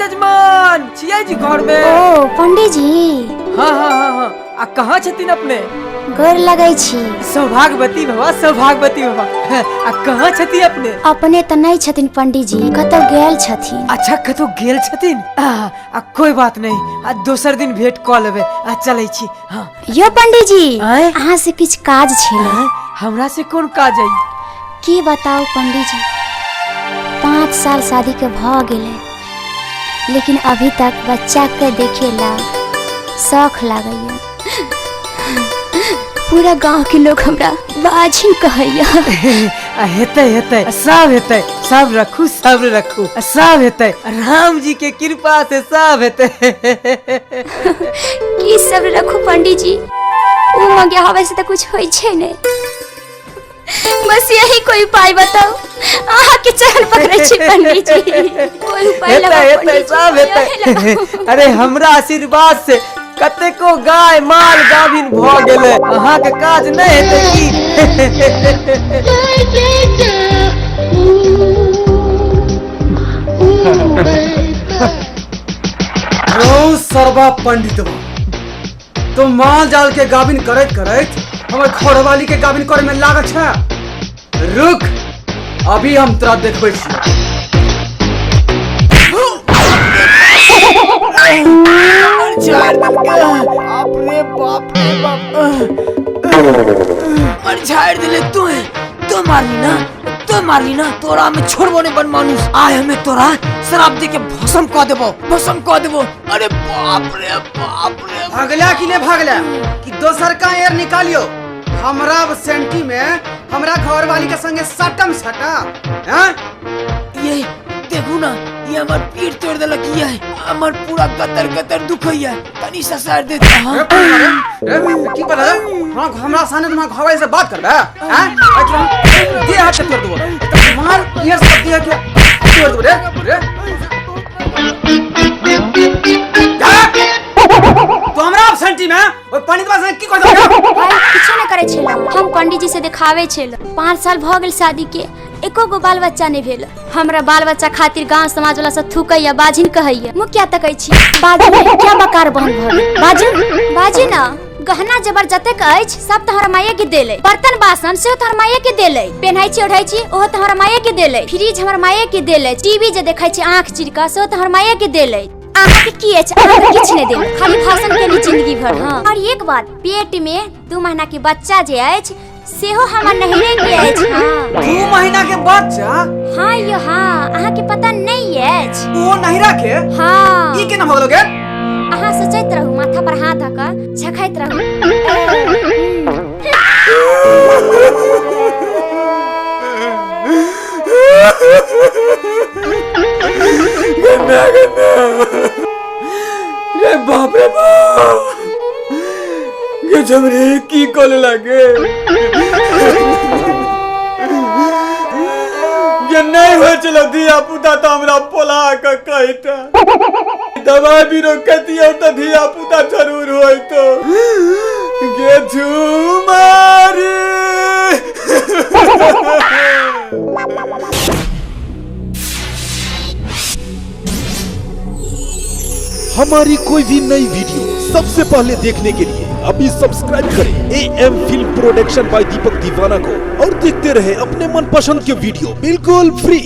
जजमान छियै जी घर में। ओ पंडीजी। हाँ हाँ हाँ हाँ, आ कहाँ छथिन अपने? गोर लगै छी। सौभाग्यवती भवा, सौभाग्यवती भवा। आ कहाँ छथिन अपने? अपने तऽ नहि छथिन पंडीजी, कतौ गेल छथिन। अच्छा कतौ गेल छथिन, आ कोई बात नहीं, आ दोसर दिन भेंट कऽ लेबै, आ चलै छी। हाँ यो पंडीजी, आँय? अहाँ से किछु काज छलै। आँय? हमरा से कोन काज है? की बताउ पंडीजी, 5 साल शादी के भऽ गेलै, लेकिन अभी तक बच्चा के देखेला शौख लागैया। पूरा गांव के लोग हमरा बाझिन कहैया। आ हेतै हेतै सब हेतै, सब रखू सब रखू, सब हेतै, राम जी के कृपा से सब हेतै। की सब रखू पंडीजी, उ मंगे हवे से तो कुछ होई छै नहीं, बस यही कोई उपाय बताओ। अहाँ के चरण पकड़ै छी पंडीजी, कोई उपाय हेतै, लगाओ हेतै, पंडीजी, सब हेतै। यही लगाओ। अरे हमरा आशीर्वाद से कतेको गाय माल गाभिन भऽ गेलै, अहाँ के काज नहीं हेतै की? रौ सरबा पंडितवा, तो माल जाल के गाभिन करैत करैत हमर घरवाली के गाभिन करे में लागल छै। रुक, अभी हम तोरा देखबै छी। बाप रे बाप रे बाप, मर झाड़ दिले तू, तू मारली ना, तू मारली ना, तोरा में छोड़बो नहीं बन मानुस। आय हमें तोरा शराब दे के भस्म कऽ देबो, भस्म कऽ देबो। अरे बाप रे बाप रे। भागला कि नहीं भागला कि दोसर का एयर निकालियो? हमरा सेंटी में हमरा घरवाली के संगे सटम सटा। हैं? ये देखू ना, ये हमर पीठ तोड़ देलक, ये हमर पूरा गतर गतर दुखैया, तनी ससार दे। हाँ। ए, ए, की बोला? हाँ, हमरा सामने तुम्हारा घरवाली से बात करबे? हैं? ए, दे हाथ से तोड़ देबो। मार, ये सब दे के तोड़ देबो रे, रे। तो हमरा सेंटी में ओइ पंडितवा संगे की करत हो? भाई, किछो नहि करै छलहुँ, हम पंडीजी से देखाबै छलहुँ। 5 साल भऽ गेल शादी के, एको गो बाल बच्चा नहीं भेल। हमरा बाल बच्चा खातिर गांव समाज वाला सब थूकैया, बाजिन कहैया। मुँह क्या तकै छी? बाजू ने, क्या बकार बहन भऽ गेल? बाजू, बाजू ना। गहना जेवर जतेक अछि सब तऽ हमरा माये के देलै, बर्तन बासन सेहो तऽ हमरा माये के देलै, पेन्है छी ओढ़ै छी ओहो तऽ हमरा माये के देलै, फ्रिज हमर माये के देलै, टीवी जे देखै छी आँख चीर कऽ सेहो तऽ हमरा माये के देलै। अहाँके की अछि? अहाँके किछु नहि देल, खाली भाषण केली जिंदगी भर। हाँ, और एक बात, पेट में 2 महीना के बच्चा जे अछि सेहो हमर नहिरे के अछि। हाँ। 2 महीना के बच्चा? हाँ यो हाँ, अहाँके पता नहीं अछि। ओ नहिरा के? हाँ। ई केना भऽ गेल गे? अहाँ सोचैत रहू, माथा पर हाथ धऽ कऽ झखैत रहू। गन्ना गन्ना रे बाप रे बाप, गे झमरे की कॉल लागे गे नहीं हो चलो धिया पुता तो हमरा पोला के कहता दवाई भी रोकती और तो धिया पुता जरूर होई तो गे झुमारी। हमारी कोई भी नई वीडियो सबसे पहले देखने के लिए अभी सब्सक्राइब करें A M film production by Deepak Deewana को और देखते रहे अपने मनपसंद के वीडियो बिल्कुल फ्री।